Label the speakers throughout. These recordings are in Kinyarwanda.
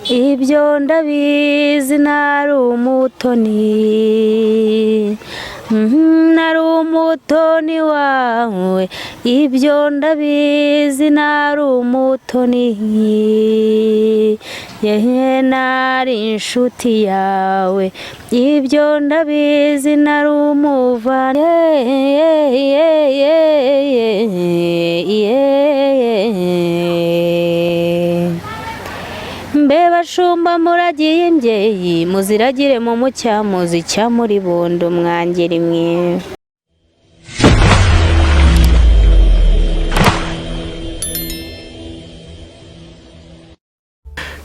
Speaker 1: Ibyo ndabizi, nari umutoni, nari umutoni wawe. Ibyo ndabizi, nari umutoni, yehe, nari inshuti yawe. Ibyo ndabizi, nari umuvane. Mbe bashumba muragiye imbyeyi, muziragire mu mucyamuzi cya muri bondo mwangeri mwe.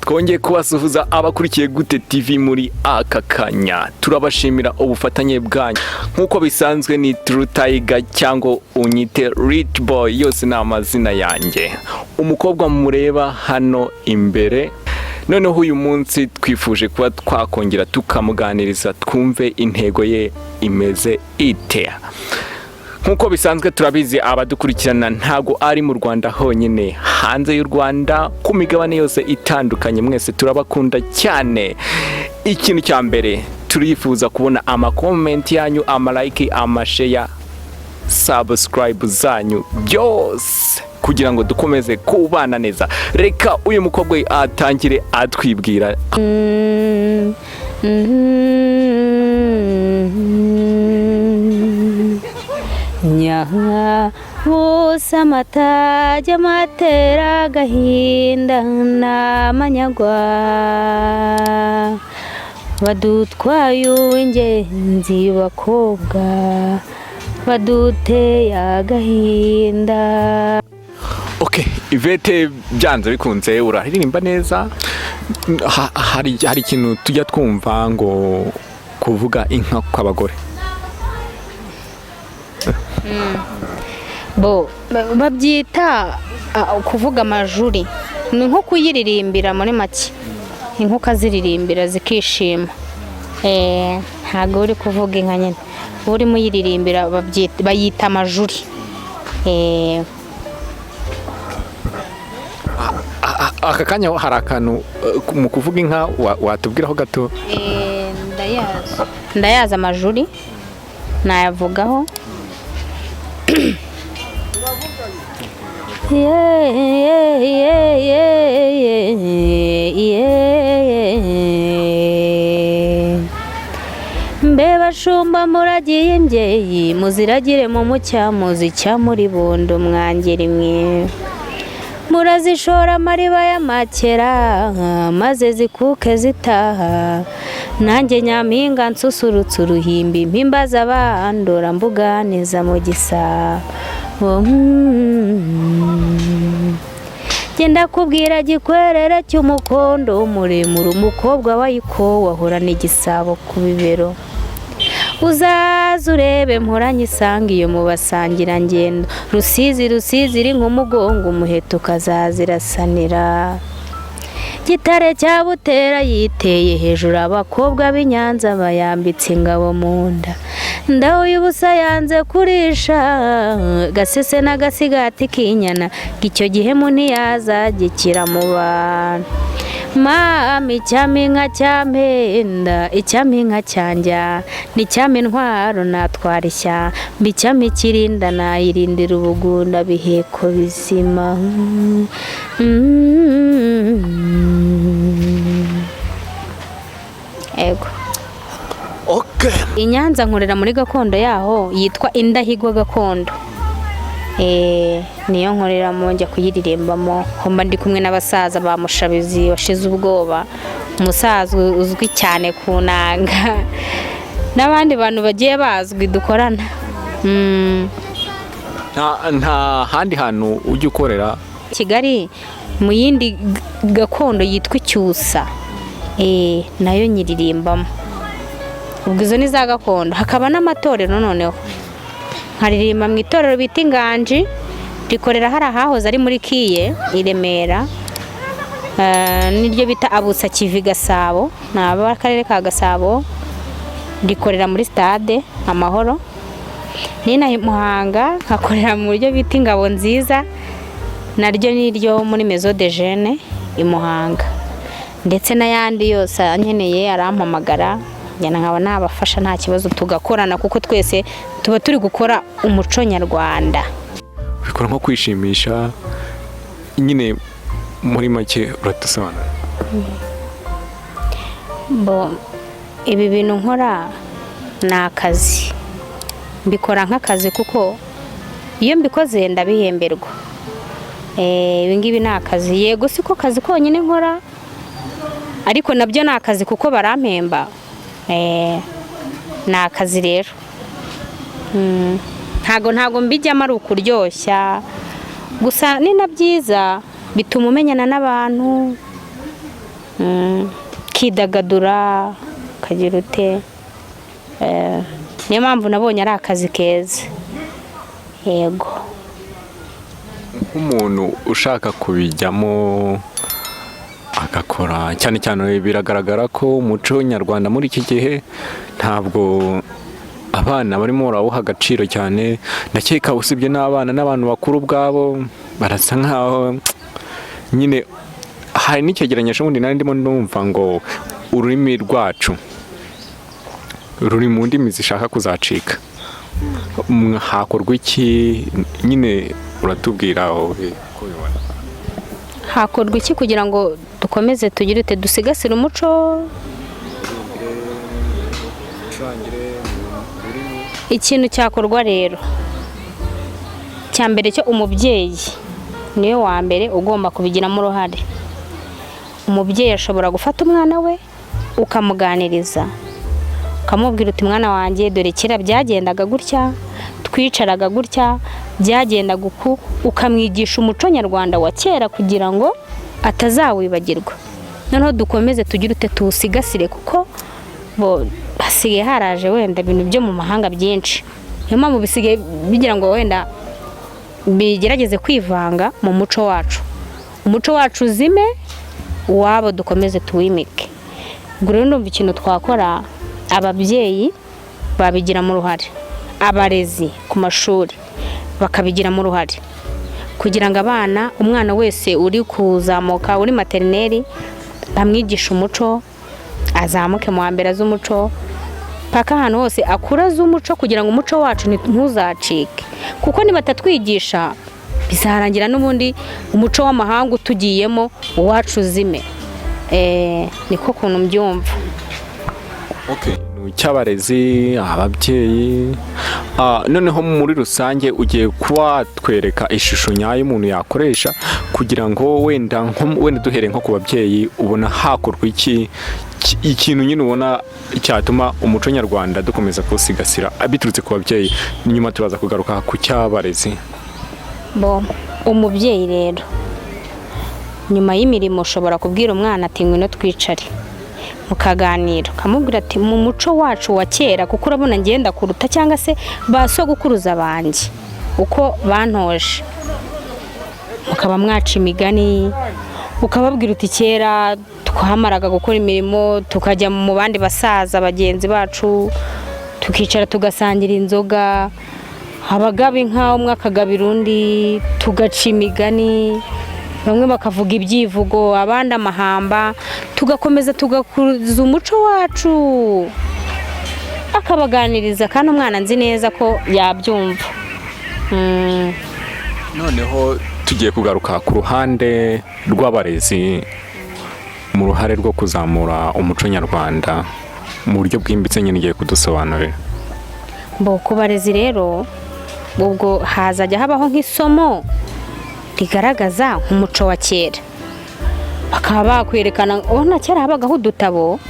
Speaker 2: Twongeye kubasuhuza abakurikiye Gute TV muri aka kanya. Turabashimira ubufatanye bwanyu. Nk'uko bisanzwe ni True Tiger cyangwa unyite Rich Boy, yose ni amazina yanjye. Umukobwa mureba hano imbere, noneho uyu munsi twifuje kuba twakongera tukamuganiriza, twumve intego ye imeze ite. Nk'uko bisanzwe turabizi, abadukurikirana ntago ari mu Rwanda honyine, hanze y'u Rwanda, ku migabane yose itandukanye, mwese turabakunda cyane. Ikintu cya mbere turifuza kubona ama comment yanyu, ama like, ama share, subscribe zanyu, byose kugira ngo dukomeze kubana neza. Reka uyu mukobwa atangire atwibwira.
Speaker 1: Nyabusa amatajya amatera agahinda n'amanyagwa, badutwaye uw'ingenzi, bakobwa baduteye agahinda.
Speaker 2: Ok, Yvette, byanze bikunze uraririmba neza. Hari ikintu tujya twumva ngo kuvuga inka kw'abagore.
Speaker 1: Bo babyita kuvuga amajuri, ni nko kuyiririmbira muri make, inka ukaziririmbira zikishima. Ntabwo uri kuvuga inka nyine, uba urimo uyiririmbira, bayita amajuri.
Speaker 2: Aka kanya hari akantu mu kuvuga inka watubwiraho gato?
Speaker 1: Ndayazi, ndayazi amajuri, nayavugaho. Yeah. Mbe bashumba muragiye imbyeyi, muziragire mu mucyamuzi cya muri bondo mwangeri mwe, murazishora amariba y'amakera maze zikuke zitaha. Nanjye nyampinga nsusurutse uruhimbi, mpimbaza abandora mbuganiza mu gisabo. Genda kubwira gikwerere cy'umukondo muremure, umukobwa wayiko wahorana igisabo ku bibero. Uzaze urebe mporanye isanga iyo mu basangirangendo. Rusizi, Rusizi iri nk'umugongo, umuheto ukazazirasanira. Gitare cya Butera yiteye hejuru, abakobwa b'i Nyanza bayambitse ingabo mu nda. Ndaho y'ubusa yanze kurisha gasese n'agasigati k'inyana, icyo gihemu ntiyazagikira mu bantu. Mama, icyampa inka cyampenda, icyampa inka cyanjya, n'icyampa intwaro natwara ishyamba, icyampa ikirinda nayirindira ubugunda biheko bizima. Ego. I Nyanza nkorera muri gakondo yaho yitwa Indahigwa Gakondo. Niyo nkoreramo, njya kuyiririmbamo, mba ndi kumwe n'abasaza ba Mushabizi washize ubwoba, umusaza uzwi cyane ku nanga, n'abandi bantu bagiye bazwi dukorana.
Speaker 2: Nta handi hantu ujya ukorera?
Speaker 1: Kigali mu yindi gakondo yitwa Icyusa, nayo nyiririmbamo. Ubwo izo ni za gakondo, hakaba n'amatorero. Noneho nkaririmba mu itorero bita Inganji, rikorera hari ahahoze ari muri Kiye i Remera. Niryo bita Abusa Kivi Gasabo, ni ab'akarere ka Gasabo, rikorera muri Stade Amahoro. N'inaha i Muhanga nkakorera mu buryo bita Ingabo Nziza, naryo ni iryo muri Maison de Jeunes i Muhanga. Ndetse n'ayandi yose ankeneye arampamagara, njyana nkaba nabafasha nta kibazo, tugakorana, kuko twese tuba turi gukora umuco nyarwanda.
Speaker 2: Ubikora nko kwishimisha nyine, muri make uradusobanura?
Speaker 1: Bo, ibi bintu nkora ni akazi, mbikora nk'akazi kuko iyo mbikoze ndabihemberwa. Ibi ngibi ni akazi, yego si ko kazi konyine nkora, ariko nabyo ni akazi kuko barampemba. Ni akazi rero. Ntago mbijyamo ari ukuryoshya gusa, ni na byiza, bituma umenyana n'abantu, ukidagadura, ukagira ute. Niyo mpamvu nabonye ari akazi keza, yego.
Speaker 2: Nk'umuntu ushaka kubijyamo agakora cyane cyane, biragaragara ko umuco nyarwanda muri iki gihe ntabwo abana barimo barawuha agaciro cyane. Ndakeka usibye n'abana, n'abantu bakuru ubwabo barasa nkaho nyine. Hari n'icyegeranyo ubundi nari ndimo ndumva ngo ururimi rwacu ruri mu ndimi zishaka kuzacika. Hakorwa iki nyine? Uratubwira wowe uko ubibona.
Speaker 1: Hakorwa iki kugira ngo dukomeze tugire ute, dusigasire umuco? Ikintu cyakorwa rero cya mbere cyo, umubyeyi niwe wa mbere ugomba kubigiramo uruhare. Umubyeyi ashobora gufata umwana we ukamuganiriza, ukamubwira uti: "Mwana wanjye, dore kera byagendaga gutya, twicaraga gutya, byagendaga uku." Ukamwigisha umuco nyarwanda wa kera kugira ngo atazawibagirwa. Noneho dukomeze tugire ute, tuwusigasire, kuko bo hasigaye haraje wenda ibintu byo mu mahanga byinshi. Niyo mpamvu bisigaye bigira ngo wenda bigerageze kwivanga mu muco wacu, umuco wacu uzime, uwabo dukomeze tuwimike. Ubwo rero ndumva ikintu twakora, ababyeyi babigiramo uruhare, abarezi ku mashuri bakabigiramo uruhare, kugira ngo abana, umwana wese uri kuzamuka, uri maternelle, bamwigishe umuco, azamuke mu wa mbere azi umuco, paka ahantu hose akura azi umuco, kugira ngo umuco wacu ntuzacike. Kuko nibatatwigisha bizarangira n'ubundi umuco w'amahanga utugiyemo, uwacu uzime. Niko kuntu mbyumva.
Speaker 2: Okay. Cy'abarezi, ababyeyi. Noneho muri rusange ugiye kuba watwereka ishusho nyayo umuntu yakoresha kugira ngo wenda wenda duhereye nko ku babyeyi, ubona hakorwa iki, ikintu nyine ubona cyatuma umuco nyarwanda dukomeza kuwusigasira biturutse ku babyeyi? Nyuma turaza kugaruka ku cy'abarezi.
Speaker 1: Bo, umubyeyi rero, nyuma y'imirimo ushobora kubwira umwana ati: "Ngwino twicare," mukaganira, ukamubwira ati: "Mu muco wacu wa kera, kuko urabona ngenda kuruta, cyangwa se ba sogokuruza banjye uko bantoje," mukaba mwaca imigani, ukababwira uti: "Kera twamaraga gukora imirimo tukajya mu bandi basaza bagenzi bacu, tukicara tugasangira inzoga, abagaba inka umwe akagabira undi, tugaca imigani, bamwe bakavuga ibyivugo, abandi amahamba, tugakomeza tugakuza umuco wacu." Akabaganiriza, kandi umwana nzi neza ko yabyumva.
Speaker 2: Noneho tugiye kugaruka ku ruhande rw'abarezi mu ruhare rwo kuzamura umuco nyarwanda mu buryo bwimbitse nyine, ugiye kudusobanurira.
Speaker 1: Bo, ku barezi rero, ubwo hazajya habaho nk'isomo rigaragaza nk'umuco wa kera, bakaba bakwerekana. Ubona kera habagaho udutabo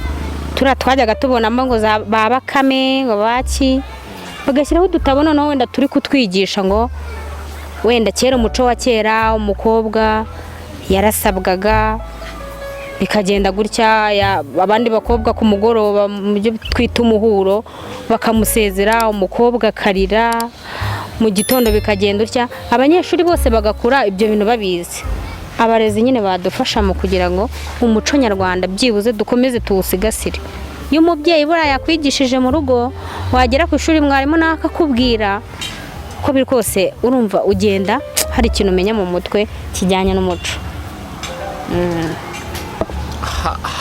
Speaker 1: turiya twajyaga tubonamo ngo za ba Bakame, ngo baki, bagashyiraho udutabo noneho wenda turi kutwigisha ngo wenda kera, umuco wa kera, umukobwa yarasabwaga bikagenda gutya, abandi bakobwa ku mugoroba mu byo twita umuhuro bakamusezera, umukobwa akarira, mu gitondo bikagenda utya, abanyeshuri bose bagakura ibyo bintu babizi. Abarezi nyine badufasha mu kugira ngo umuco nyarwanda byibuze dukomeze tuwusigasire. Iyo umubyeyi buriya yakwigishije mu rugo, wagera ku ishuri mwarimu nawe akakubwira, uko biri kose urumva ugenda hari ikintu umenya mu mutwe kijyanye n'umuco.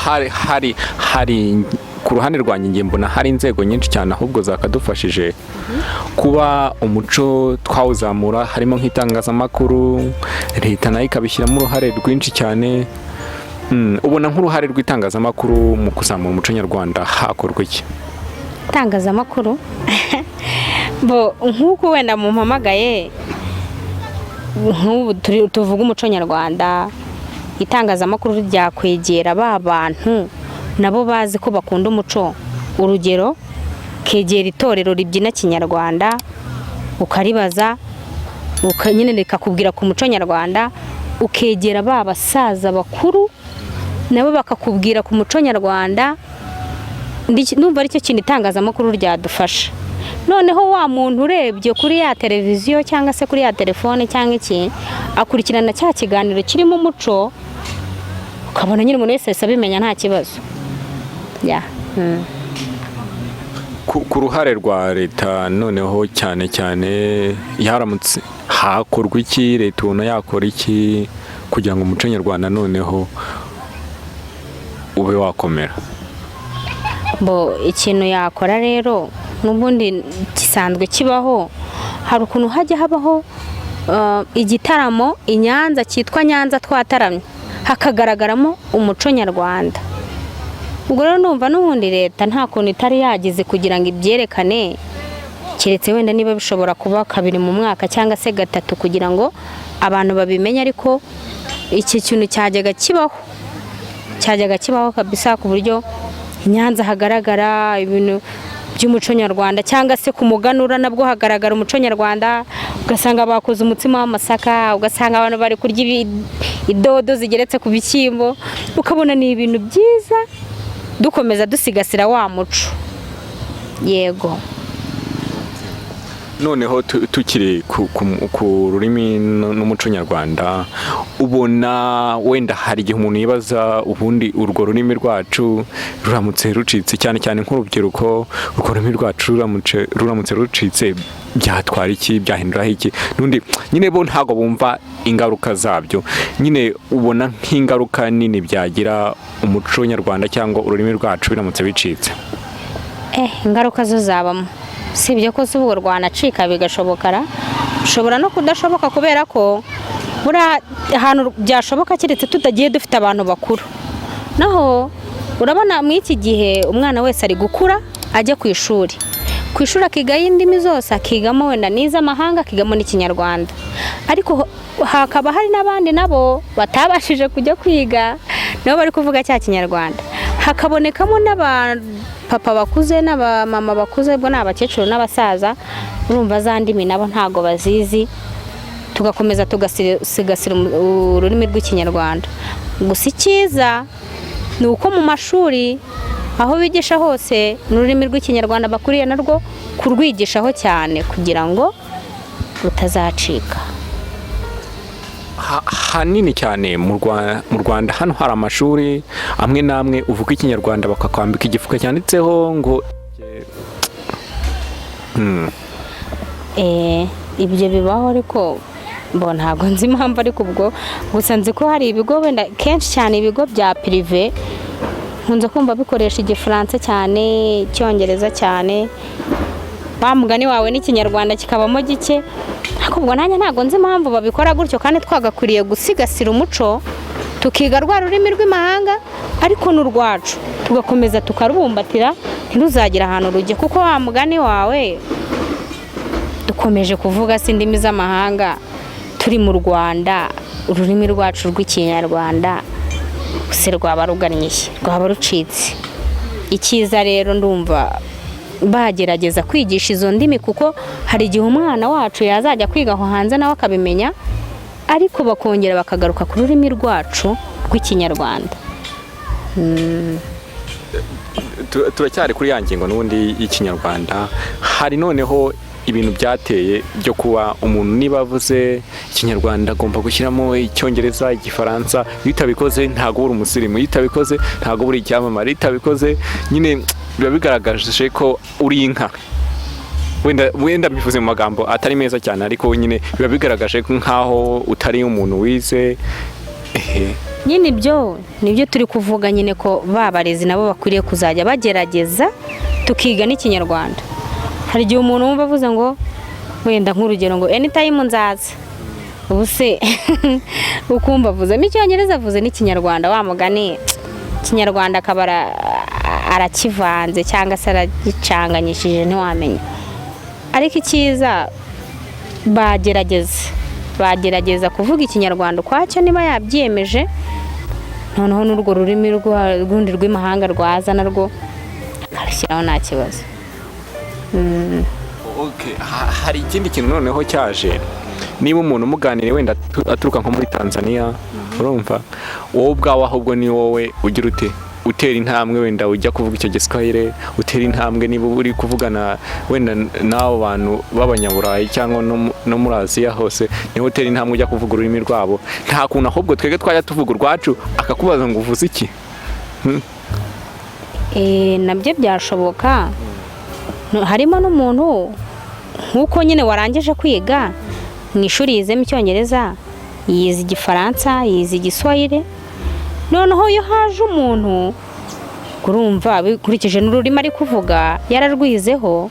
Speaker 2: Hari ku ruhande rwanjye, njye mbona hari inzego nyinshi cyane ahubwo zakadufashije kuba umuco twawuzamura, harimo nk'itangazamakuru, leta nayo ikabishyiramo uruhare rwinshi cyane. Ubona nk'uruhare rw'itangazamakuru mu kuzamura umuco nyarwanda hakorwa iki?
Speaker 1: Itangazamakuru bo, nk'uko wenda mumpamagaye, nk'ubu tuvuga umuco nyarwanda, itangazamakuru ryakwegera ba bantu nabo bazi ko bakunda umuco. Urugero, kegera itorero ribyina kinyarwanda, ukaribaza, nyine rikakubwira ku muco nyarwanda. Ukegera ba basaza bakuru, nabo bakakubwira ku muco nyarwanda. Ndumva aricyo kintu itangazamakuru ryadufasha. Noneho wa muntu urebye kuri ya televiziyo cyangwa se kuri ya telefone cyangwa iki, akurikirana cya kiganiro kirimo umuco, ukabona nyine umuntu wese ahise abimenya, nta kibazo ya.
Speaker 2: Ku ruhare rwa leta noneho, cyane cyane yaramutse hakorwa iki? Leta ubona yakora iki kugira ngo umuco nyarwanda noneho ube wakomera?
Speaker 1: Bo, ikintu yakora rero n'ubundi gisanzwe kibaho. Hari ukuntu hajya habaho igitaramo i Nyanza cyitwa Nyanza Twataramye, hakagaragaramo umuco nyarwanda. Ubwo rero numva n'ubundi leta nta kuntu itari yagize kugira ngo ibyerekane, keretse wenda niba bishobora kuba kabiri mu mwaka cyangwa se gatatu, kugira ngo abantu babimenye. Ariko iki kintu cyajyaga kibaho, cyajyaga kibaho kabisa, ku buryo i Nyanza hagaragara ibintu by'umuco nyarwanda, cyangwa se ku muganura nabwo hagaragara umuco nyarwanda, ugasanga bakoze umutsima w'amasaka, ugasanga abantu bari kurya idodo zigeretse ku bishyimbo, ukabona ni ibintu byiza, dukomeza dusigasira wa muco, yego.
Speaker 2: Noneho tukiri ku rurimi n'umuco nyarwanda, ubona wenda hari igihe umuntu yibaza ubundi urwo rurimi rwacu ruramutse rucitse, cyane cyane nk'urubyiruko, urwo rurimi rwacu ruramutse rucitse byatwara iki, byahinduraho iki? N'undi nyine bo ntabwo bumva ingaruka zabyo. Nyine ubona nk'ingaruka nini byagira umuco nyarwanda cyangwa ururimi rwacu biramutse bicitse?
Speaker 1: Ingaruka zo zabamo, si ibyo ko si ubwo rwanacika bigashobokara, bishobora no kudashoboka, kubera ko buriya ahantu byashoboka keretse tutagiye dufite abantu bakuru. Naho urabona muri iki gihe umwana wese ari gukura ajya ku ishuri, ku ishuri akigayo indimi zose, akigamo wenda n'iz'amahanga, akigamo n'Ikinyarwanda. Ariko hakaba hari n'abandi nabo batabashije kujya kwiga, nabo bari kuvuga cya Kinyarwanda. Hakabonekamo n'abapapa bakuze n'abamama bakuze, ubwo ni abakecuru n'abasaza, urumva za ndimi nabo ntago bazizi. Tugakomeza tugasigasira ururimi rw'Ikinyarwanda. Gusa icyiza ni uko mu mashuri aho bigisha hose n'ururimi rw'Ikinyarwanda bakwiriye narwo kurwigishaho cyane, kugira ngo rutazacika.
Speaker 2: Hanini cyane mu Rwanda hano hari amashuri amwe n'amwe uvuga Ikinyarwanda bakakwambika igifuka cyanditseho ngo.
Speaker 1: Ibyo bibaho, ariko bo ntabwo nzi impamvu. Ariko ubwo gusa nzi ko hari ibigo wenda kenshi cyane, ibigo bya privé, nkunze kumva bikoresha Igifaransa cyane, Icyongereza cyane, wa mugani wawe n'Ikinyarwanda kikabamo gike. Ariko ubwo nanjye ntabwo nzi impamvu babikora gutyo, kandi twagakwiriye gusigasira umuco, tukiga rwa rurimi rw'imahanga, ariko n'urwacu tugakomeza tukarubumbatira, ntiruzagire ahantu rujya. Kuko wa mugani wawe, dukomeje kuvuga se indimi z'amahanga turi mu Rwanda, ururimi rwacu rw'Ikinyarwanda se rwaba rugannye he? Rwaba rucitse. Icyiza rero ndumva bagerageza kwigisha izo ndimi, kuko hari igihe umwana wacu yazajya kwiga aho hanze nawe akabimenya, ariko bakongera bakagaruka ku rurimi rwacu rw'Ikinyarwanda.
Speaker 2: Turacyari kuri ya ngingo n'ubundi y'Ikinyarwanda. Hari noneho ibintu byateye byo kuba umuntu niba avuze Ikinyarwanda agomba gushyiramo Icyongereza, Igifaransa. Iyo utabikoze ntabwo uri umusirimu, iyo utabikoze ntabwo uri icyamamare, iyo utabikoze nyine biba bigaragaje ko uri inka. Wenda mbivuze mu magambo atari meza cyane, ariko nyine biba bigaragaje ko nkaho utari umuntu wize. Ehe.
Speaker 1: Nyine ibyo nibyo turi kuvuga nyine, ko ba barezi nabo bakwiriye kuzajya bagerageza tukiga n'Ikinyarwanda. Hari igihe umuntu wumva avuze ngo, wenda nk'urugero, ngo "anytime nzaza", ubu se ukumva avuzemo Icyongereza, avuze n'Ikinyarwanda, wa mugani Ikinyarwanda akaba arakivanze cyangwa se aragicanganyishije, ntiwamenya. Ariko icyiza bagerageza kuvuga Ikinyarwanda ukwacyo niba yabyiyemeje, noneho n'urwo rurimi rw'urundi rw'imahanga rwaza narwo akarushyiraho, nta kibazo.
Speaker 2: Okay, hari ikindi kintu noneho cyaje. Niba umuntu umuganiriye wenda aturuka nko muri Tanzania, urumva wowe ubwawe ahubwo ni wowe ugira ute, utera intambwe wenda ujya kuvuga icyo Giswahili, utera intambwe niba uri kuvugana wenda n'abo bantu b'Abanyaburayi cyangwa no muri Aziya hose, niho utera intambwe ujya kuvuga ururimi rwabo. Nta kuntu ahubwo twebwe twajya tuvuga urwacu akakubaza ngo uvuze iki?
Speaker 1: Nabyo byashoboka. Harimo n'umuntu nk'uko nyine warangije kwiga mu ishuri, yizemo Icyongereza, yize Igifaransa, yize Igiswahili, noneho iyo haje umuntu, urumva bikurikije n'ururimi ari kuvuga yararwizeho,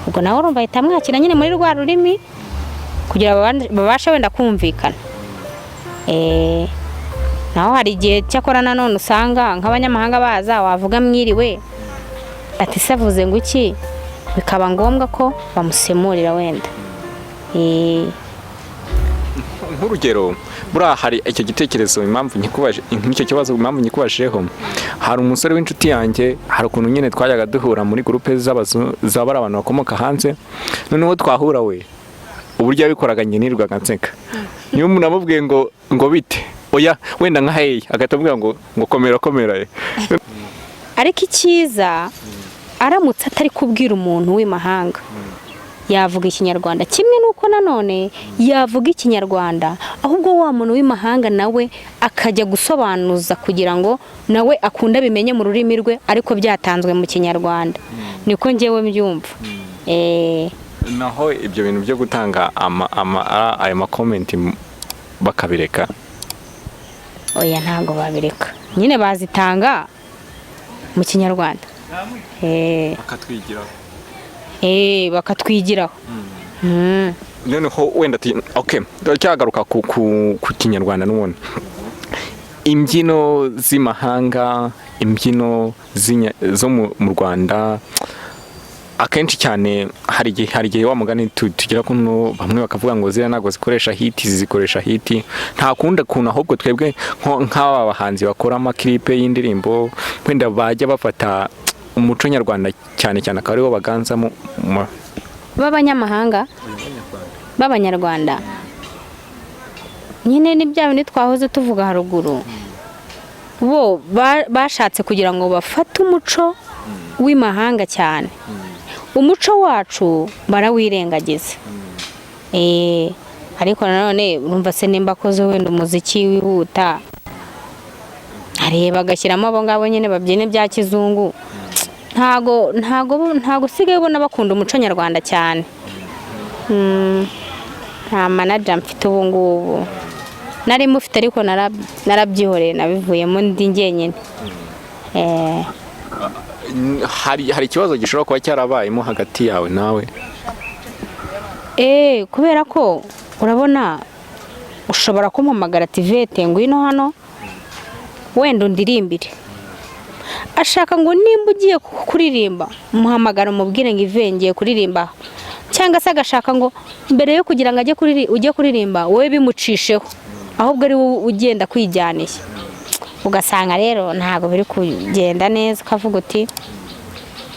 Speaker 1: ubwo nawe urumva ahita amwakira nyine muri rwa rurimi kugira babashe wenda kumvikana. Naho hari igihe cyakora nanone usanga nk'abanyamahanga baza, wavuga "mwiriwe", ati "se avuze ngo iki?" Bikaba ngombwa ko bamusemurira wenda.
Speaker 2: Nk'urugero, buriya hari icyo gitekerezo, impamvu nkikubaje nk'icyo kibazo, impamvu nkikubajeho, hari umusore w'inshuti yanjye, hari ukuntu nyine twajyaga duhura muri groupe z'abari abantu bakomoka hanze, noneho twahura, we uburyo yabikoraga njye nirirwaga nseka. Niyo umuntu amubwiye ngo "bite", oya, wenda nka "hey", agahita amubwira ngo "komera, komera".
Speaker 1: Ariko icyiza, aramutse atari kubwira umuntu w'imahanga yavuga Ikinyarwanda, kimwe n'uko nanone yavuga Ikinyarwanda, ahubwo wa muntu w'imahanga nawe akajya gusobanuza kugira ngo nawe akunde abimenye mu rurimi rwe, ariko byatanzwe mu Kinyarwanda. Niko ngewe mbyumva.
Speaker 2: Naho ibyo bintu byo gutanga ayo ma comment bakabireka?
Speaker 1: Oya, ntabwo babireka nyine, bazitanga mu Kinyarwanda.
Speaker 2: Bakatwigiraho.
Speaker 1: Bakatwigiraho.
Speaker 2: Noneho wenda okay, turacyagaruka ku Kinyarwanda n'ubundi. Imbyino z'imahanga, imbyino zo mu Rwanda, akenshi cyane hari igihe wa mugani tugera kuno, bamwe bakavuga ngo ziriya ntabwo zikoresha hit, izi zikoresha hit. Nta kundi kuntu ahubwo twebwe nk'aba bahanzi bakora amakiripe y'indirimbo wenda bajya bafata umuco nyarwanda cyane cyane akaba ariwo baganzamo
Speaker 1: B'abanyamahanga, b'Abanyarwanda nyine, ni bya bindi twahoze tuvuga haruguru. Bo bashatse kugira ngo bafate umuco w'imahanga cyane, umuco wacu barawirengagiza. Ariko nanone urumva se, nimba akoze wenda umuziki wihuta, areba agashyiramo abo ngabo nyine babyina ibya kizungu, ntago usigaye ubona bakunda umuco nyarwanda cyane. Nta manager mfite ubu ngubu. Nari mufite ariko narabyihoreye, nabivuyemo, ndi njyenyine.
Speaker 2: Hari ikibazo gishobora kuba cyarabayemo hagati yawe nawe?
Speaker 1: Kubera ko urabona ushobora kumpamagara ati "Ivete, ngwino hano wenda undirimbire." Ashaka ngo nimba ugiye kuririmba muhamagara umubwire ngo "Ive, ngiye kuririmba aha", cyangwa se agashaka ngo mbere yo kugira ngo ajye ujye kuririmba wowe bimucisheho, ahubwo ari wowe ugenda kwijyaniye. Ugasanga rero ntabwo biri kugenda neza, ukavuga uti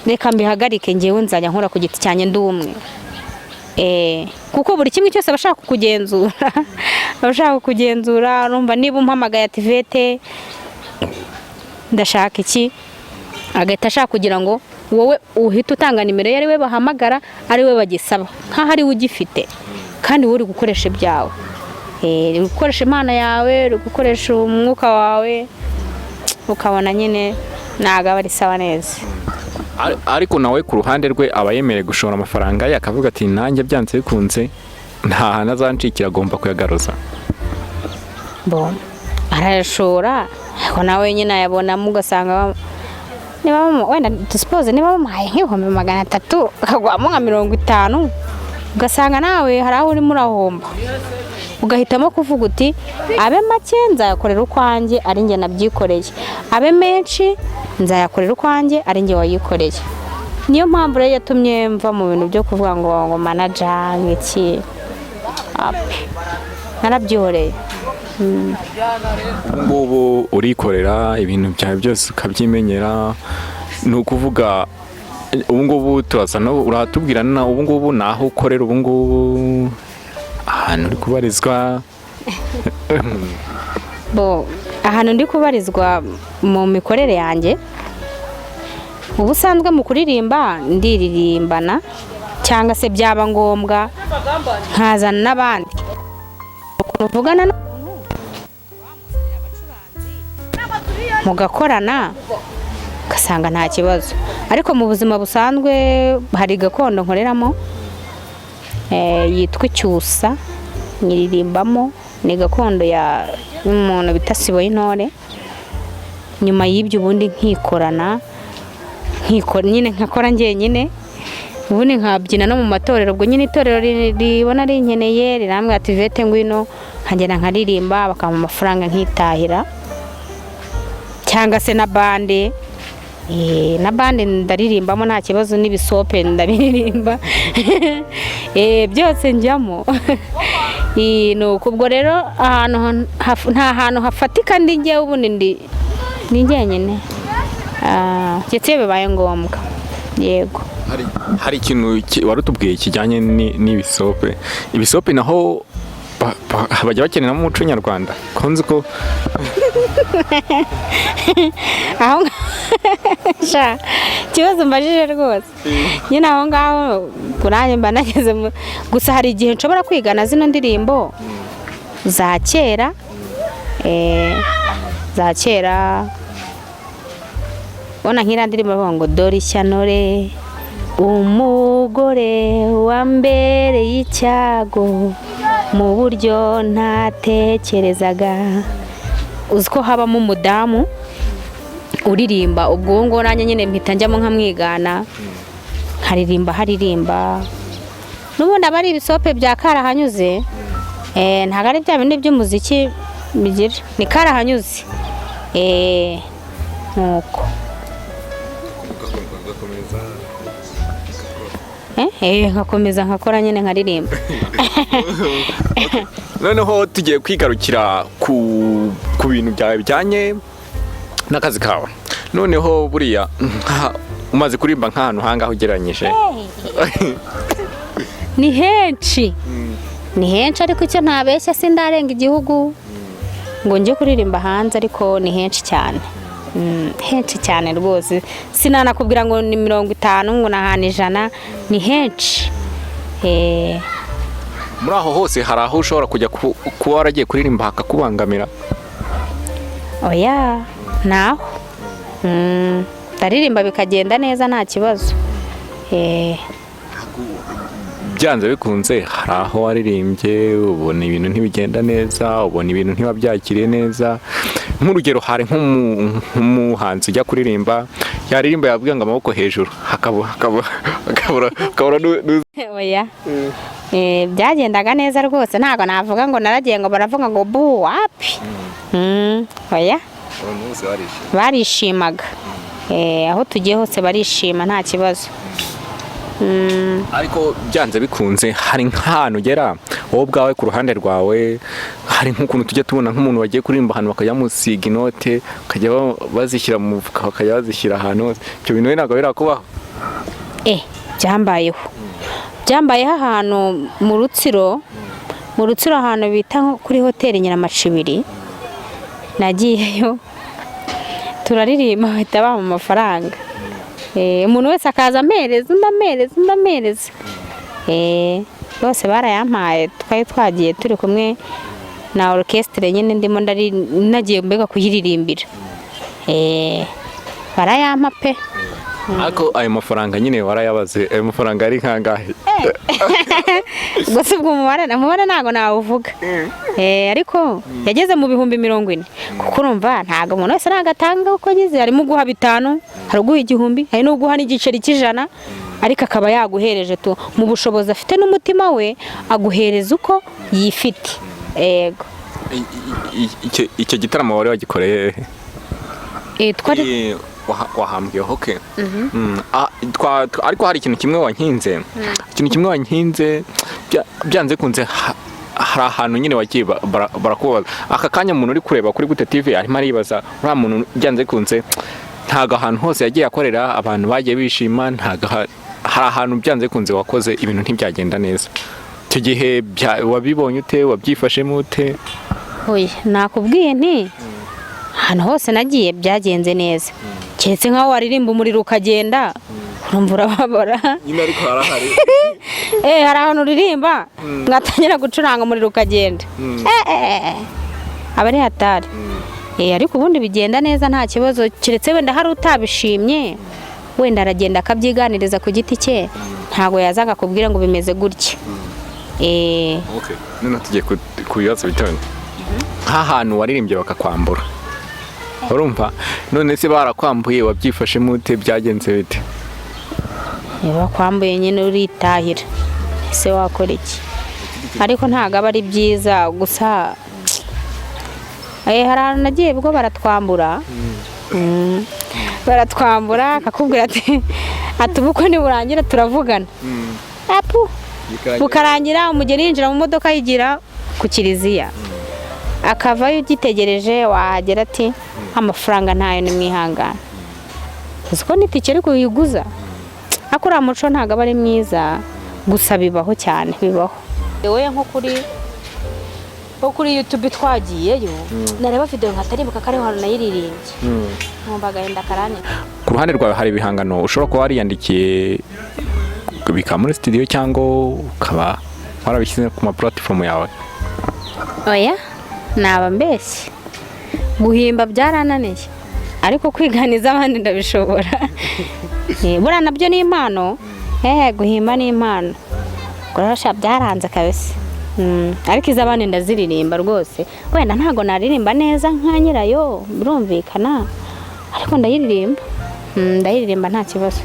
Speaker 1: "Reka mbihagarike, ngewe nzajya nkora ku giti cyanjye, ndi umwe." Kuko buri kimwe cyose aba ashaka kukugenzura, aba ashaka kukugenzura. Urumva niba umpamagaye ati "Ivete, ndashaka iki", agahita ashaka kugira ngo wowe uhite utanga nimero ye, ari we bahamagara, ari we bagisaba, nk'aho ari we ugifite, kandi wowe uri gukoresha ibyawe. Uri gukoresha impano yawe, uri gukoresha umwuka wawe, ukabona nyine ntabwo aba ari sawa neza.
Speaker 2: Ariko nawe ku ruhande rwe aba yemerewe gushora amafaranga ye, akavuga ati "Nanjye byanze bikunze nta hantu azancikira, agomba kuyagaruza."
Speaker 1: Bon. Arayashora, ariko nawe nyine ayabonamo, ugasanga niba wenda dusipoze niba bamuhaye nk'300,000, akagwamo nka 50, ugasanga nawe hari aho urimo urahomba, ugahitamo kuvuga uti: "Abe make nzayakorera ukwanjye ari njye nabyikoreye, abe menshi nzayakorera ukwanjye ari njye wayikoreye." Niyo mpamvu rero yatumye mva mu bintu byo kuvuga ngo manager ngiki, api, narabyihoreye.
Speaker 2: Ubu ngubu urikorera ibintu byawe byose ukabyimenyera. Ni ukuvuga ubu ngubu turaza no uratubwira na ubu ngubu ni aho ukorera, ubu ngubu ahantu uri kubarizwa.
Speaker 1: Bo, ahantu ndi kubarizwa mu mikorere yanjye, ubusanzwe mu kuririmba ndiririmbana, cyangwa se byaba ngombwa nkazana n'abandi. Ukuntu uvugana n'umuntu wamuzanira abacuranzi mugakorana, ugasanga nta kibazo. Ariko mu buzima busanzwe hari gakondo nkoreramo yitwa Icyusa, nyiririmbamo. Ni gakondo ya y'umuntu bita Sibo y'Intore. Nyuma y'ibyo ubundi nkikorana, nkikora nyine, nkakora njyenyine, ubundi nkabyina no mu matorero. Ubwo nyine itorero ribona rinkeneye rirambwira ati: "Yvette, ngwino." Nkagenda nkaririmba, bakampa amafaranga nkitahira, cyangwa se na band. Na band ndaririmbamo nta kibazo, n'ibisope ndabiririmba. Byose njyamo. Ni uko. Ubwo rero ahantu nta hantu hafatika ndi njyewe, ubundi ndi ni njyenyine. Ah, keretse iyo bibaye ngombwa, yego.
Speaker 2: Hari ikintu wari utubwiye kijyanye n'ibisope. Ibisope naho bajya bakenera mu muco nyarwanda, ko nzi ko
Speaker 1: Aho sha, ikibazo mbajije rwose nyine aho ngaho nanjye mba nageze gusa hari igihe nshobora kwigana zino ndirimbo za kera, za kera. Ubona nk'iriya ndirimbo bavuga ngo: "Dore ishyano re, umugore wambereye icyago mu buryo ntatekerezaga." Uzi ko habamo umudamu uririmba? Ubwo uwo nguwo nanjye nyine mpita njyamo nkamwigana, nkaririmba haririmba. N'ubundi aba ari ibisope bya karahanyuze. Ntabwo ari bya bindi by'umuziki bigira, ni karahanyuze. Nuko nkakomeza nkakora nyine, nkaririmba.
Speaker 2: Noneho tugiye kwigarukira ku bintu byawe bijyanye n'akazi kawe. Noneho buriya umaze kuririmba nk'ahantu hangaho ugereranyije?
Speaker 1: Ni henshi, ni henshi, ariko icyo ntabeshya sindarenga igihugu ngo njye kuririmba hanze, ariko ni henshi cyane. Henshi cyane rwose. Sinanakubwira ngo ni 50, ngo ni ahantu 100, ni henshi.
Speaker 2: Muri aho hose hari aho ushobora kujya kuba waragiye kuririmba hakakubangamira?
Speaker 1: Oya, naho ndaririmba bikagenda neza, nta kibazo.
Speaker 2: Byanze bikunze hari aho waririmbye ubona ibintu ntibigenda neza, ubona ibintu ntibabyakiriye neza. Nk'urugero, hari nk'umuhanzi ujya kuririmba, yaririmba yabwira ngo amaboko hejuru, hakabura
Speaker 1: Oya. Byagendaga neza rwose. Ntabwo navuga ngo naragiye ngo baravuga ngo bu, wapi. Oya, barishimaga. Aho tugiye hose barishima, nta kibazo.
Speaker 2: Ariko byanze bikunze hari nk'ahantu ugera wowe ubwawe ku ruhande rwawe, hari nk'ukuntu tujya tubona nk'umuntu wagiye kuririmba ahantu bakajya bamusiga inote, bakajya bazishyira mu mufuka, bakajya bazishyira ahantu hose. Ibyo bintu we ntabwo birakubaho?
Speaker 1: Byambayeho, byambayeho ahantu mu Rutsiro, mu Rutsiro ahantu bita nko kuri hoteli Nyiramacibiri. Nagiyeyo turaririmba, bahita bampa amafaranga. Umuntu wese akaza ampereza, undi ampereza, undi ampereza. Bose barayampaye. Twari twagiye turi kumwe na orchestre nyine ndimo ndari nagiye mbega kuyiririmbira. Barayampa pe.
Speaker 2: Ariko ayo mafaranga nyine warayabaze? Ayo mafaranga ari nkangahe?
Speaker 1: Gusa ubwo umubare ntabwo nawuvuga. Ariko yageze mu 40,000, kuko urumva ntabwo umuntu wese ntabwo atanga uko agize. Harimo uguha 5, hari uguha 1000, hari n'uguha n'igiceri cy'100, ariko akaba yaguhereje tu mu bushobozi afite n'umutima we, aguhereza uko yifite. Yego.
Speaker 2: Icyo gitaramo wari wagikoreye he?
Speaker 1: Twari
Speaker 2: Wahambwiye, okay. Ariko hari ikintu kimwe wankinze, ikintu kimwe wankinze, byanze kunze hari ahantu nyine wagiye barakubaza. Aka kanya umuntu uri kureba kuri Gute TV arimo aribaza, uriya muntu byanze kunze ntabwo ahantu hose yagiye akorera abantu bagiye bishima, ntabwo hari ahantu byanze kunze wakoze ibintu ntibyagenda neza. Icyo gihe wabibonye ute? Wabyifashemo ute?
Speaker 1: Oya, nakubwiye nti ahantu hose nagiye byagenze neza, keretse nk'aho waririmba umuriro ukagenda, urumva urababara.
Speaker 2: Nyine ariko harahari.
Speaker 1: Hari ahantu uririmba mwatangira gucuranga umuriro ukagenda. Aba ari hatari. Ariko ubundi bigenda neza, nta kibazo, keretse wenda hari utabishimye, wenda aragenda akabyiganiriza ku giti cye, ntabwo yaza akakubwira ngo bimeze gutya.
Speaker 2: Okay. Noneho tugiye ku bibazo bitoya. Nk'ahantu waririmbye bakakwambura, urumva? None se barakwambuye wabyifashemo ute? Byagenze bite?
Speaker 1: Iyo bakwambuye nyine uritahira, ese wakora iki? Ariko ntabwo aba ari byiza gusa. Hari ahantu nagiye bwo baratwambura. Baratwambura akakubwira ati ubukwe niburangira turavugana. Apu, bukarangira umugeni yinjira mu modoka yigira ku kiliziya, akavayo ugitegereje, wahagera ati amafaranga ntayo, nimwihangane. Uzi ko n'itike ariko uyiguza? Ariko uriya muco ntabwo aba ari mwiza, gusa bibaho cyane, bibaho. Wowe nko kuri YouTube twagiyeyo, nareba video nkataribuka ko ariho hantu nayiririmbye, nkumva agahinda karanyica.
Speaker 2: Ku ruhande rwawe hari ibihangano ushobora kuba wariyandikiye bikaba muri studio, cyangwa ukaba warabishyize ku ma platform yawe?
Speaker 1: Oya, naba mbeshye. Guhimba byarananiye, ariko kwiganiza abandi ndabishobora. Buriya nabyo ni impano. Guhimba ni impano. Kurasha byaranze kabisa. Ariko iz'abandi ndaziririmba rwose. Wenda ntabwo naririmba neza nka nyirayo, birumvikana, ariko ndayiririmba. Ndayiririmba nta kibazo.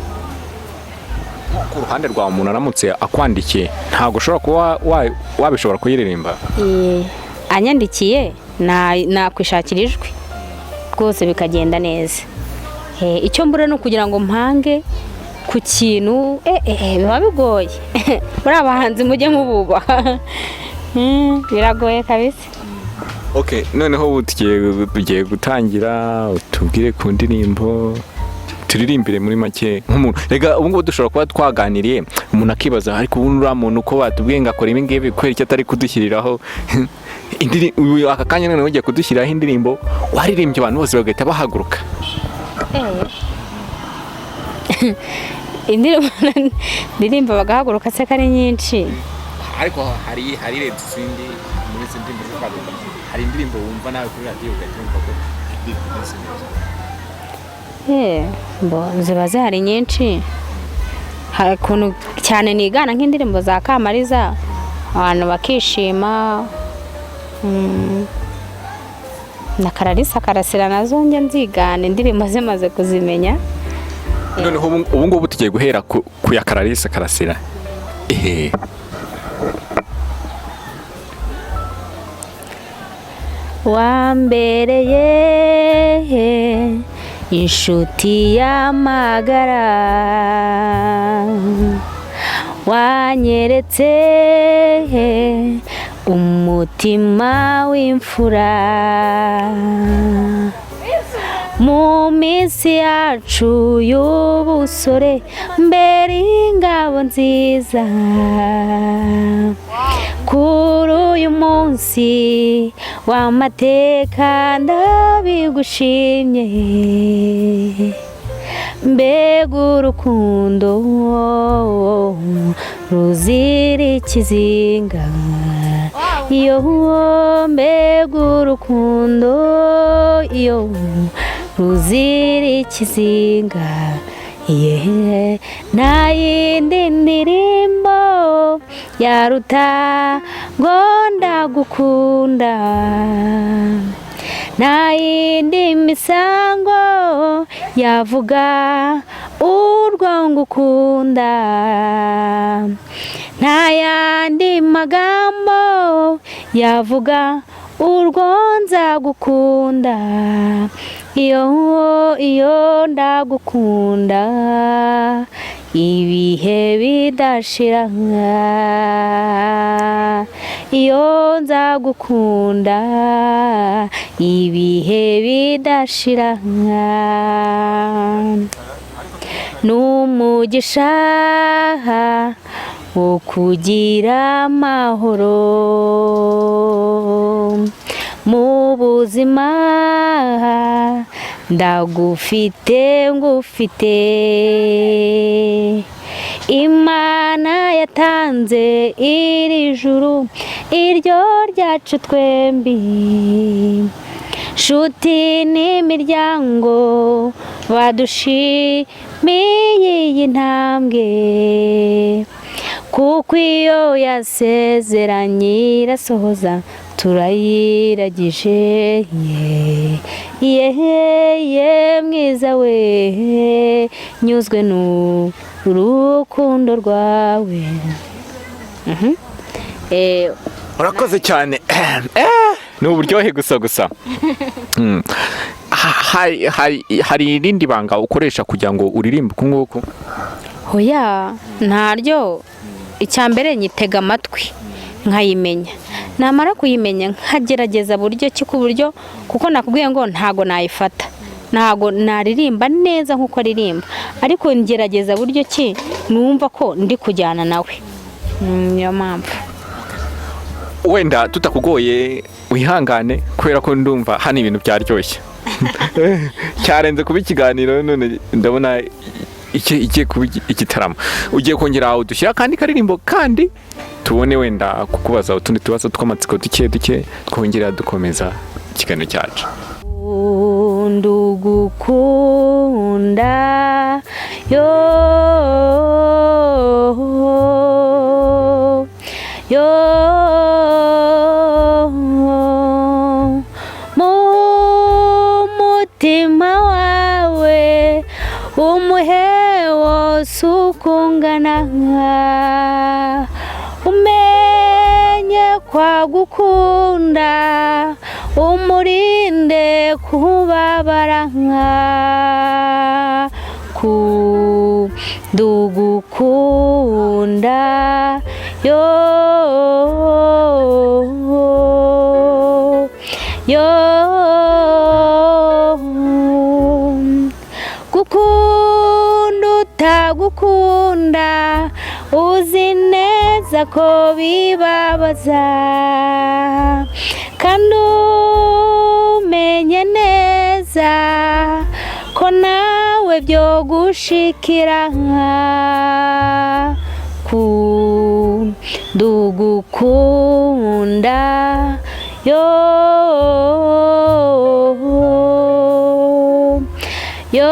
Speaker 2: Ku ruhande rwawe, umuntu aramutse akwandikiye, ntabwo ushobora kuba wabishobora kuyiririmba?
Speaker 1: Anyandikiye nakwishakira ijwi rwose bikagenda neza. Icyo mbura ni ukugira ngo mpange ku kintu, biba bigoye. Muri abahanzi mujye mububaha. Biragoye kabisa.
Speaker 2: Okay, noneho ubu tugiye gutangira, utubwire ku ndirimbo turirimbire muri make nk'umuntu. Rega ubu ngubu dushobora kuba twaganiriye, umuntu akibaza, ariko ubu uriya muntu uko batubwiye ngo akora ibi ngibi, kubera icyo atari kudushyiriraho uyu aka kanya? Noneho ugiye kudushyiriraho indirimbo waririmbye abantu bose bagahita bahaguruka.
Speaker 1: Indirimbo ndirimba bagahaguruka se ko ari nyinshi?
Speaker 2: Ariko hari irenze izindi muri izi ndirimbo zo twavuga. Hari indirimbo wumva nawe kuri radiyo ugahita wumva ko imeze neza.
Speaker 1: Mbo ziba zihari nyinshi. Hari ukuntu cyane nigana nk'indirimbo za Kamariza, abantu bakishima. Na Kararisa Karasira nazo njya nzigana, indirimbo zimaze kuzimenya.
Speaker 2: Noneho ubu ngubu tugiye guhera ku ya Kararisa Karasira. Ehe.
Speaker 1: Wambereye inshuti y'amagara, wanyeretse umutima w'imfura mu minsi yacu y'ubusore, mbere ingabo nziza. Kuri uyu munsi w'amateka ndabigushimye. Mbega urukundo ruzira ikizinga, iyo mbega urukundo iyo ruzira ikizinga. Ye, nta yindi ndirimbo yaruta ngo ndagukunda, nta yindi misango yavuga urwo ngukunda, nta yandi magambo yavuga urwo nzagukunda. Iyo, iyo ndagukunda ibihe bidashira, iyo nzagukunda ibihe bidashira. N'umugisha wo kugira amahoro mu buzima, ndagufite, ngufite. Imana yatanze iri juru, iryo ryacu twembi. Nshuti n'imiryango badushimiye iyi ntambwe, kuko iyo yasezeranye irasohoza. Turayiragije ye, ye mwiza we, nyuzwe n'urukundo rwawe.
Speaker 2: Urakoze cyane. Ni uburyohe gusa gusa. Hari irindi banga ukoresha kugira ngo uririmbe uku nguku?
Speaker 1: Hoya, ntaryo. Icya mbere nyitega amatwi nkayimenya, namara kuyimenya nkagerageza buryo ki ku buryo, kuko nakubwiye ngo ntago nayifata, ntago naririmba neza nk'uko aririmba, ariko ngerageza buryo ki numva ko ndi kujyana nawe. Niyo mpamvu.
Speaker 2: Wenda tutakugoye, wihangane, kubera ko ndumva hano ibintu byaryoshye, cyarenze kuba ikiganiro. None ndabona igiye kuba igitaramo. Ugiye kongera udushyira akandi karirimbo kandi tubone wenda kukubaza utundi tubazo tw'amatsiko duke duke, twongera dukomeza ikiganiro cyacu.
Speaker 1: Ndugukunda yo, yo, mu mutima wawe umuhe wose ukungana, umenye kwagukunda, umurinde kubabara. Kundugukunda yo, yo, gukunda utagukunda uzi neza ko bibabaza, kandi umenye neza ko nawe byo gushikira. Kundugukunda yo, yo.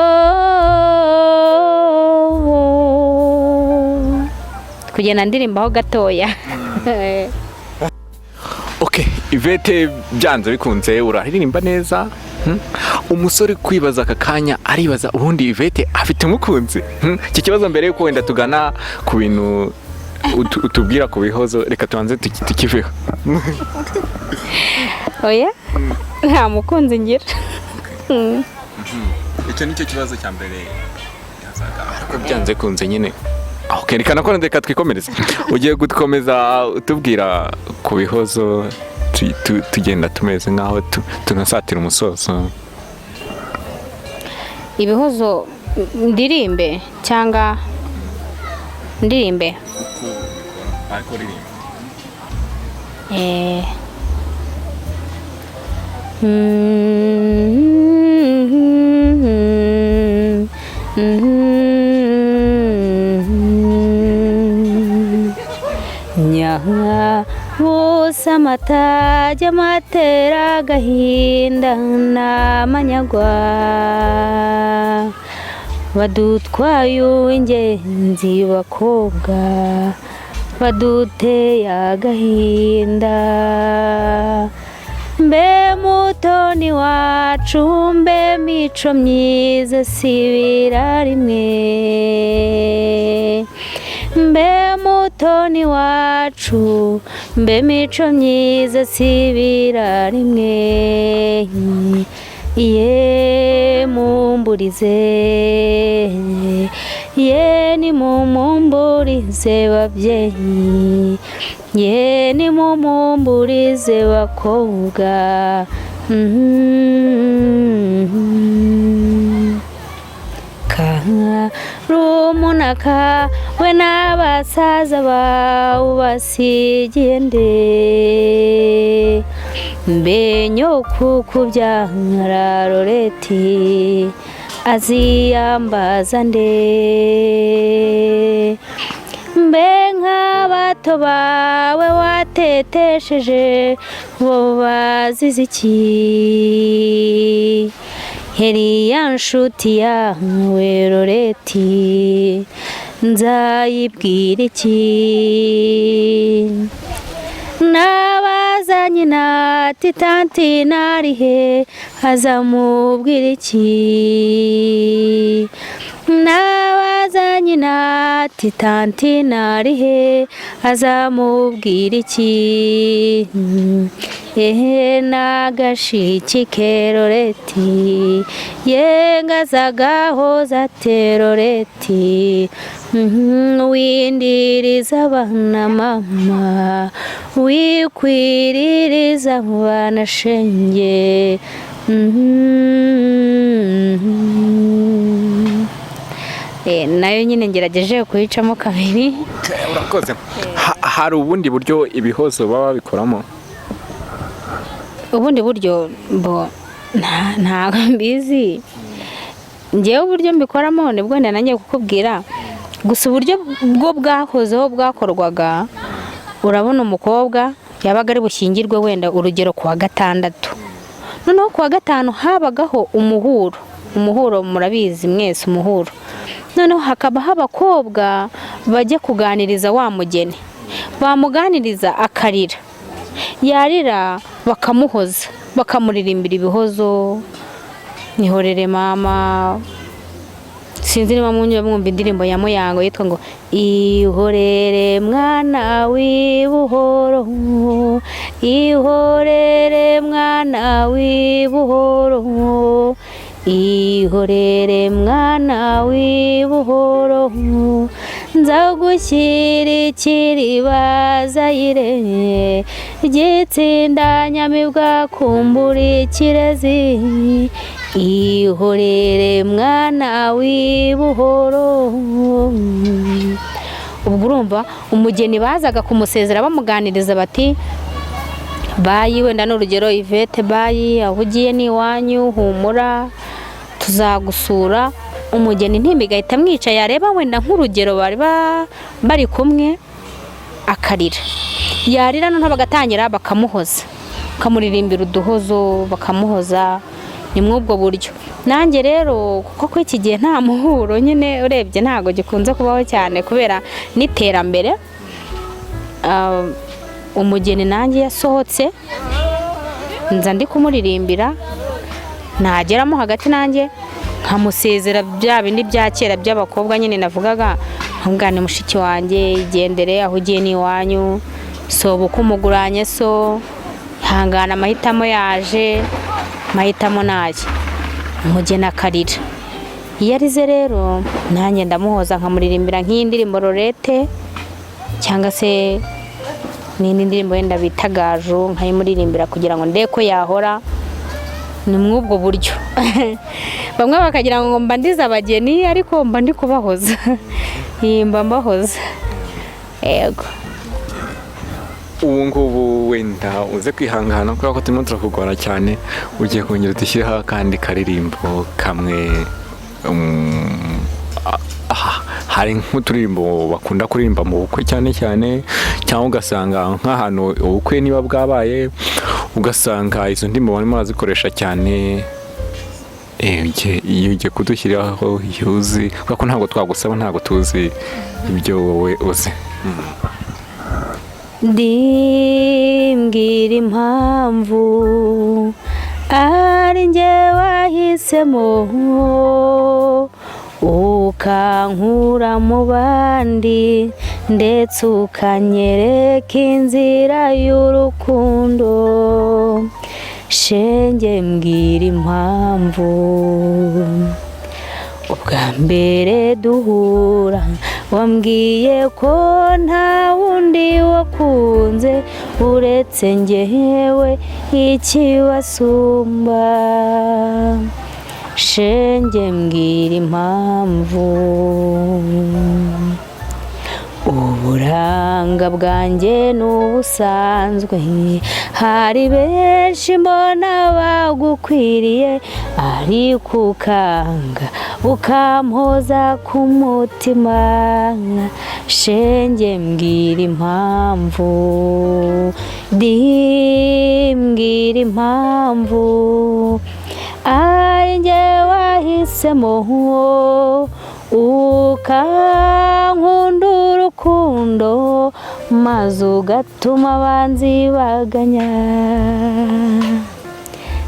Speaker 1: Kugenda ndirimbaho gatoya.
Speaker 2: Ok, Yvette, byanze bikunze uraririmba neza. Umusore kwibaza aka kanya aribaza ubundi Yvette afite umukunzi? Iki kibazo, mbere yuko wenda tugana ku bintu utubwira ku bihozo, reka tubanze tukiveho.
Speaker 1: Oya, nta mukunzi ngira.
Speaker 2: Icyo nicyo kibazo cya mbere yazaga, ariko byanze kunze nyine. Ok, reka nako reka twikomereze. Ugiye gukomeza utubwira ku bihozo, tugenda tumeze nk'aho tunasatira umusozo.
Speaker 1: Ibihozo ndirimbe cyangwa ndirimbe?
Speaker 2: Ariko ririmba.
Speaker 1: Nyabusa amatajya amatera agahinda n'amanyagwa. Badutwaye uw'ingenzi bakobwa, baduteye agahinda. Mbe Mutoni wacu, mbe Mico myiza, sibira rimwe. Mbe Mutoni wacu, mbe Mico myiza, sibira rimwe. Ye mumburize, ye nimumumburize babyeyi, ye nimumumburize bakobwa. Karumunaka we n'abasaza bawe basigiye nde? Mbe nyokukubyara Loreti aziyambaza nde? Mbe nk'abato bawe watetesheje bo bazize iki? Heriya nshuti yawe Loreti nzayibwira iki? Nabaza nyina ati tanti narihe, azamubwira iki? Nabaza nyina ati tanti narihe, azamubwira iki? Ehe n'agashiki ke Loreti, yengaza teroreti, windiriza abana mama, wikwiririza abana shenge. Nayo nyine ngerageje kuyicamo kabiri.
Speaker 2: Urakoze. Hari ubundi buryo ibihozo baba babikoramo?
Speaker 1: Ubundi buryo bo ntabwo mbizi. Ngewe uburyo mbikoramo nibwo wenda nanjye kukubwira gusa. Uburyo bwo bwahozeho bwakorwaga, urabona umukobwa yabaga ari bushyingirwe wenda urugero ku wa gatandatu, noneho ku wa gatanu habagaho umuhuro. Umuhuro murabizi mwese, umuhuro. Noneho hakabaho abakobwa bajya kuganiriza wa mugeni, bamuganiriza akarira, yarira bakamuhoza, bakamuririmbira ibihozo, "Nihorere mama". Sinzi niba mwumva mwumva indirimbo ya Muyango yitwa ngo "Ihorere mwana w'ibuhoro, ihorere mwana w'ibuhoro, ihorere mwana w'ibuhoro, nzagushyira ikiribaza yire igitsinda nyamibwa kumbura ikirezi, ihorere mwana w'ibuhoro". Ubwo urumva umugeni bazaga kumusezera bamuganiriza bati "Bye", wenda ni urugero, "Ivete bye, aho ugiye ni iwanyu, humura tuzagusura". Umugeni intimba igahita amwica, yareba wenda nk'urugero bari bari kumwe akarira, yarira noneho bagatangira bakamuhoza, bakamuririmbira uduhozo, bakamuhoza. Ni muri ubwo buryo nanjye rero, kuko kuri iki gihe nta muhuro nyine urebye ntabwo gikunze kubaho cyane kubera n'iterambere. Umugeni nanjye yasohotse nza ndi kumuririmbira, nageramo hagati nanjye nkamusezera, bya bindi bya kera by'abakobwa nyine navugaga, nkubwane "Mushiki wanjye, igendere, aho ugiye ni iwanyu, soba uko umuguranye, so hangana, amahitamo yaje, amahitamo naye". Umugeni akarira. Iyo arize rero nanjye ndamuhoza, nkamuririmbira nk'iyi ndirimbo Lorete cyangwa se n'indi ndirimbo wenda bita Gaju, nkayimuririmbira kugira ngo ndebe ko yahora. Ni muri ubwo buryo. Bamwe bakagira ngo mba ndize abageni, ariko mba ndi kubahoza. Iyi mba mbahoza, yego.
Speaker 2: Ubu ngubu wenda uze kwihangana kubera ko turimo turakugora cyane, ugiye kongera dushyireho akandi karirimbo kamwe. Hari nk'uturirimbo bakunda kuririmba mu bukwe cyane cyane, cyangwa ugasanga nk'ahantu ubukwe niba bwabaye, ugasanga izo ndirimbo barimo barazikoresha cyane. Iyo ugiye kudushyiriraho iyo uzi, kubera ko ntabwo twagusaba, ntabwo tuzi ibyo wowe uzi.
Speaker 1: Ndimbwira impamvu ari njye wahisemo, ukankura mu bandi, ndetse ukanyereka inzira y'urukundo. Shenge, mbwira impamvu. Ubwa mbere duhura wambwiye ko nta wundi wakunze uretse njyewe, ikibasumba. Shenge, mbwira impamvu. Uburanga bwanjye ni ubusanzwe, hari benshi mbona bagukwiriye, ariko ukanga ukampoza ku mutima. Shenge, mbwira impamvu. Dimbwira impamvu ari njye wahisemo, ukankunda urukundo, maze ugatuma abanzi baganya.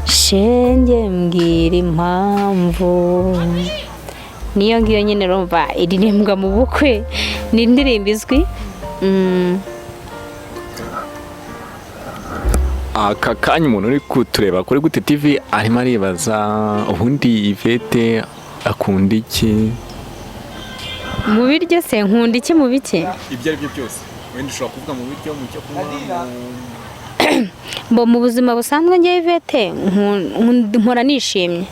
Speaker 1: Shenge, mbwira impamvu. Niyo ngiyo nyine, urumva iririmbwa mu bukwe, ni indirimbo izwi.
Speaker 2: Aka kanya umuntu uri kutureba kuri Gute TV arimo aribaza: ubundi Yvette akunda iki?
Speaker 1: Mu biryo se nkunda iki, mu biki?
Speaker 2: Ibyo ari byo byose, wenda ushobora kuvuga mu biryo, mu cyo kunywa.
Speaker 1: Mbo mu buzima busanzwe njyewe Yvette mpora nishimye,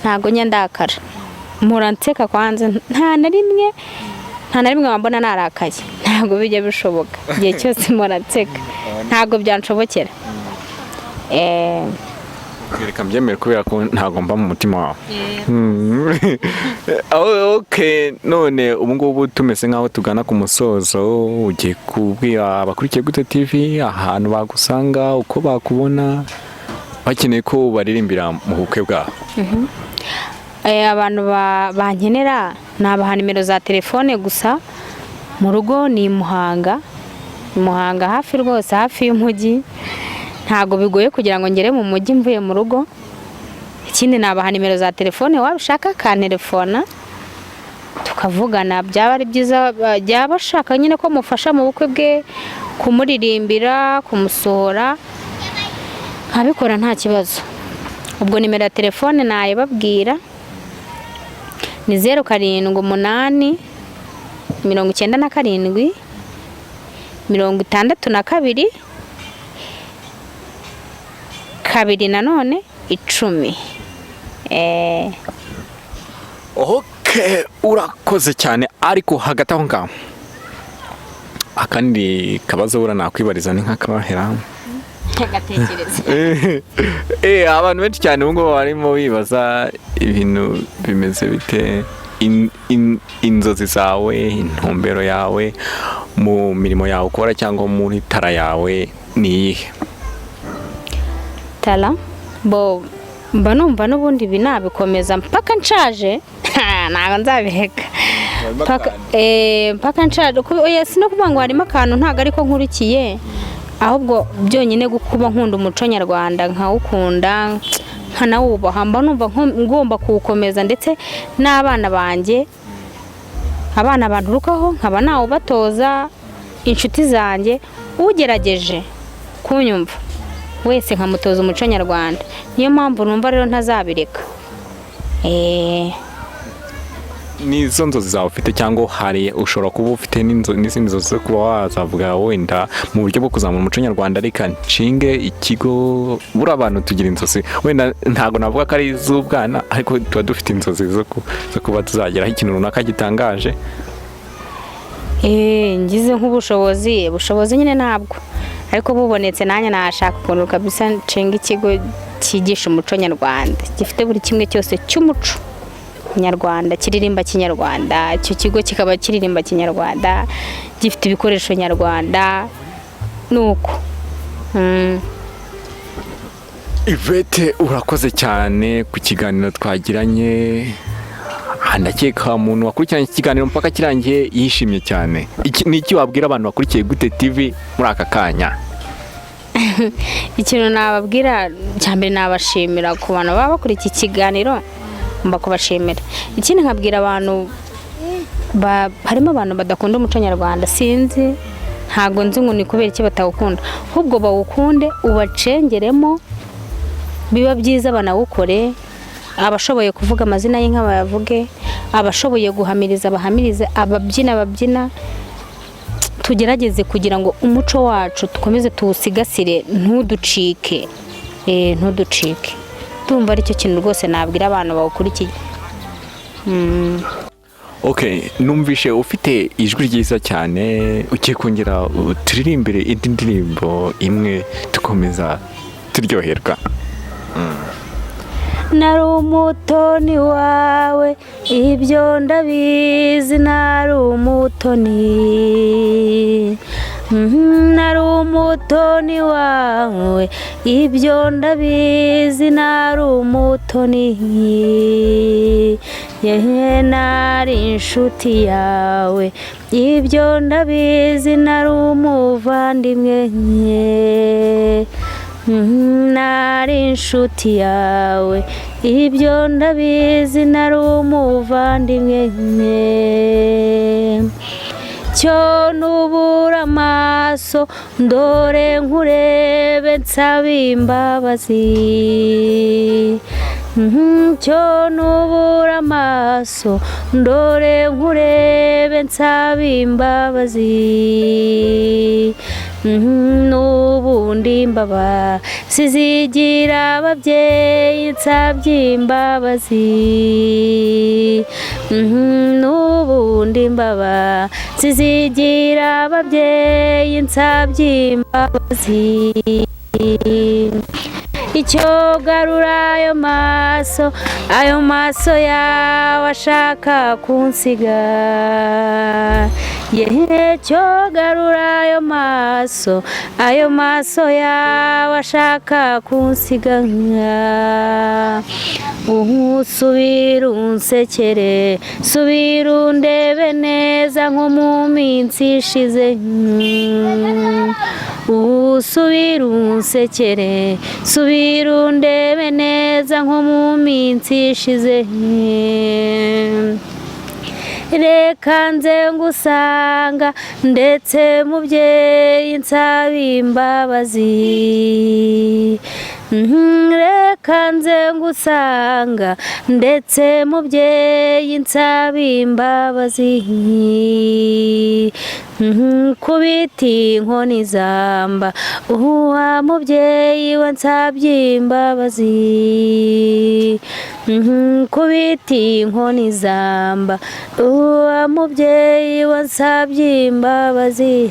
Speaker 1: ntabwo njya ndakara, mpora nseka. Kwanza nta na rimwe wambona narakaye, ntabwo bijya bishoboka. Igihe cyose mpora nseka, ntabwo byanshobokera.
Speaker 2: Reka mbyemere kubera ko ntabwo mba mu mutima wawe. Okay, none ubu ngubu tumeze nk'aho tugana ku musozo, ugiye kubwira abakurikiye Gute TV ahantu bagusanga, uko bakubona, bakeneye ko baririmbira mu bukwe bwabo.
Speaker 1: Abantu bankenera nabaha nimero za telefone gusa. Mu rugo ni i Muhanga, Muhanga hafi rwose, hafi y'umujyi. Ntabwo bigoye kugira ngo ngere mu mujyi mvuye mu rugo. Ikindi, nabaha nimero za telefone, wabishaka akantelefona tukavugana, byaba ari byiza. Byaba ashaka nyine ko mufasha mu bukwe bwe, kumuririmbira, kumusohora, nkabikora nta kibazo. Ubwo nimero ya telefone nayibabwira ni 078 97 62 2 nanone 10.
Speaker 2: Okay, urakoze cyane. Ariko hagati aho ngaho, akandi kabazo bura nakwibariza ni nk'akabahera.
Speaker 1: Gatekereza.
Speaker 2: Abantu benshi cyane ubu ngubu barimo bibaza ibintu bimeze bite, inzozi zawe, intumbero yawe mu mirimo yawe ukora cyangwa muri talent yawe ni iyihe?
Speaker 1: Talent bo mba numva n'ubundi ibi nabikomeza mpaka nshaje, ntabwo nzabireka mpaka nshaje. Oya, si no kuvuga ngo harimo akantu, ntabwo ariko nkurikiye, ahubwo byonyine kuba nkunda umuco nyarwanda, nkawukunda, nkanawubaha, mba numva ngomba kuwukomeza, ndetse n'abana banjye, abana banturukaho, nkaba nawubatoza, inshuti zanjye, ugerageje kunyumva wese nkamutoza umuco nyarwanda. Niyo mpamvu numva rero ntazabireka.
Speaker 2: Nizo nzozi zawe ufite, cyangwa hari ushobora kuba ufite n'izindi nzozi zo kuba wazavuga wenda mu buryo bwo kuzamura umuco nyarwanda, reka nshinge ikigo? Buriya abantu tugira inzozi, wenda ntabwo navuga ko ari iz'ubwana, ariko tuba dufite inzozi zo kuba tuzageraho ikintu runaka gitangaje.
Speaker 1: Ngize nk'ubushobozi, ubushobozi nyine ntabwo, ariko bubonetse nanjye nashaka ukuntu kabisa nshinga ikigo cyigisha umuco nyarwanda, gifite buri kimwe cyose cy'umuco nyarwanda, kiririmba kinyarwanda. Icyo kigo kikaba kiririmba kinyarwanda, gifite ibikoresho nyarwanda, nuko.
Speaker 2: Yvette, urakoze cyane ku kiganiro twagiranye. Ndakeka umuntu wakurikiranye iki kiganiro mpaka kirangiye yishimye cyane. Iki ni iki wabwira abantu bakurikiye Gute TV muri aka kanya?
Speaker 1: Ikintu nababwira cya mbere, nabashimira ku bantu baba bakurikiye ikiganiro, mba kubashimira. Ikindi nkabwira abantu harimo abantu badakunda umuco nyarwanda, sinzi, ntabwo nzi ngo ni kubera iki batawukunda. Ahubwo bawukunde, ubacengeremo, biba byiza banawukore. Abashoboye kuvuga amazina y'inka bayavuge, abashoboye guhamiriza bahamirize, ababyina babyina. Tugerageze kugira ngo umuco wacu dukomeze tuwusigasire, ntuducike, ntuducike. Ndumva aricyo kintu rwose nabwira abantu bawukurikiye.
Speaker 2: Okay, numvishe ufite ijwi ryiza cyane. Ugiye kongera turirimbire indi ndirimbo imwe, dukomeza turyoherwa.
Speaker 1: Nari umutoni wawe, ibyo ndabizi, nari umutoni. Nari umutoni wawe, ibyo ndabizi, nari umutoni. Yehe, nari inshuti yawe, ibyo ndabizi, nari umuvandimwe. Nari inshuti yawe, ibyo ndabizi, nari umuvandimwe. Cyo nubura amaso, ndore nkurebe, nsaba imbabazi. Cyo nubura amaso, ndore nkurebe, nsaba imbabazi. N'ubundi mbaba sizigira ababyeyi, nsabye imbabazi. N'ubundi mbaba sizigira ababyeyi, nsabye imbabazi. Icyo garura ayo maso, ayo maso yawe ashaka kunsiga. Yehe, cyo garura ayo maso, ayo maso yawe ashaka kunsiga. Subira unsekere, subira undebe neza nko mu minsi ishize. Usubira unsekere, subira undebe neza nko mu minsi ishize. Reka nze ngusanga, ndetse mubyeyi nsaba imbabazi. Reka nze ngusanga, ndetse mubyeyi nsaba imbabazi. Kubita inkoni zamba, uwa mubyeyi we nsabye imbabazi. Kubita inkoni zamba, uwa mubyeyi we nsabye imbabazi.